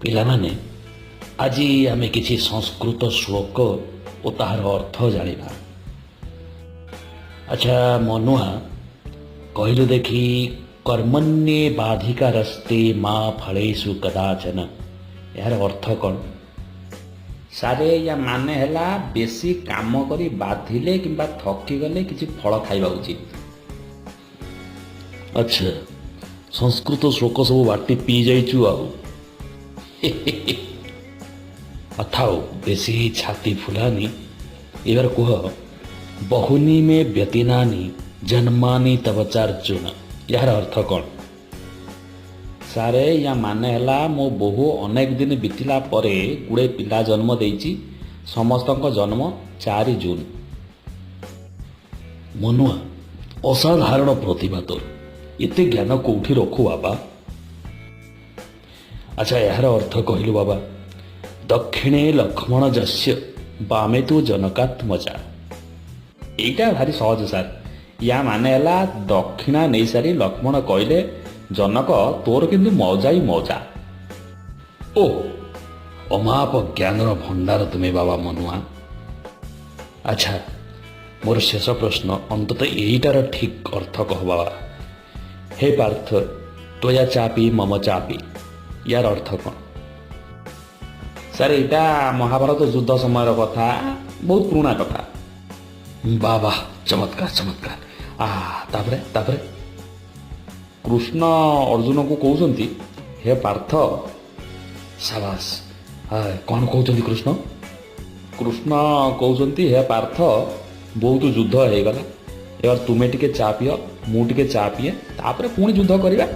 ପିଲାମାନେ, ଆଜି ଆମେ କିଛି ସଂସ୍କୃତ ଶ୍ଲୋକ ଓ ତାହାର ଅର୍ଥ ଜାଣିବା। ଆଚ୍ଛା ମନୁଆ, କହିଲୁ ଦେଖି, କର୍ମଣ୍ୟେବାଧିକାରସ୍ତେ ମା ଫଳେଷୁ କଦାଚନ, ଏହାର ଅର୍ଥ କ'ଣ? ସାରେ, ୟା ମାନେ ହେଲା ବେଶୀ କାମ କରି ବାଧିଲେ କିମ୍ବା ଥକିଗଲେ କିଛି ଫଳ ଖାଇବା ଉଚିତ। ଆଚ୍ଛା, ସଂସ୍କୃତ ଶ୍ଲୋକ ସବୁ ବାଟି ପିଇ ଯାଇଛୁ ଆଉ। ଥାଉ, ବେଶୀ ଛାତି ଫୁଲାନି। ଏବାର କୁହ, ବହୂନି ମେ ବ୍ୟତୀନାନି ଜନ୍ମାନି ତବ ଚାର୍ଜୁନ, ଏହାର ଅର୍ଥ କ'ଣ? ସାରେ, ୟା ମାନେ ହେଲା ମୋ ବୋହୂ ଅନେକ ଦିନ ବିତିଲା ପରେ ଗୁଡ଼େ ପିଲା ଜନ୍ମ ଦେଇଛି। ସମସ୍ତଙ୍କ ଜନ୍ମ 4 ଜୁନ। ମନୁଆ, ଅସାଧାରଣ ପ୍ରତିଭା ତୋର। ଏତେ ଜ୍ଞାନ କୋଉଠି ରଖୁ ବାବା? ଆଚ୍ଛା, ଏହାର ଅର୍ଥ କହିଲୁ ବାବା, ଦକ୍ଷିଣେ ଲକ୍ଷ୍ମଣ ଯସ୍ୟ ବାମେ ତୁ ଜନକାତ୍ମଜା। ଏଇଟା ଭାରି ସହଜ ସାର୍। ୟା ମାନେ ହେଲା ଦକ୍ଷିଣା ନେଇସାରି ଲକ୍ଷ୍ମଣ କହିଲେ, ଜନକ, ତୋର କିନ୍ତୁ ମଜା ହିଁ ମଜା। ଓ, ଅମାପ ଜ୍ଞାନର ଭଣ୍ଡାର ତୁମେ ବାବା ମନୁଆ। ଆଚ୍ଛା, ମୋର ଶେଷ ପ୍ରଶ୍ନ, ଅନ୍ତତଃ ଏଇଟାର ଠିକ୍ ଅର୍ଥ କହ ବାବା। ହେ ପାର୍ଥ ତ୍ୱୟା ଚାପି ମମ ଚାପି, ୟାର ଅର୍ଥ କ'ଣ? ସାର୍, ଏଇଟା ମହାଭାରତ ଯୁଦ୍ଧ ସମୟର କଥା, ବହୁତ ପୁରୁଣା କଥା। ବାବା, ଚମତ୍କାର ଚମତ୍କାର। ଆ ତାପରେ ତାପରେ? କୃଷ୍ଣ ଅର୍ଜୁନକୁ କହୁଛନ୍ତି, ହେ ପାର୍ଥ। ସାବାସ। କ'ଣ କହୁଛନ୍ତି କୃଷ୍ଣ? କୃଷ୍ଣ କହୁଛନ୍ତି, ହେ ପାର୍ଥ, ବହୁତ ଯୁଦ୍ଧ ହେଇଗଲା, ଏବାର ତୁମେ ଟିକେ ଚା ପିଅ, ମୁଁ ଟିକେ ଚା ପିଏ, ତାପରେ ପୁଣି ଯୁଦ୍ଧ କରିବା।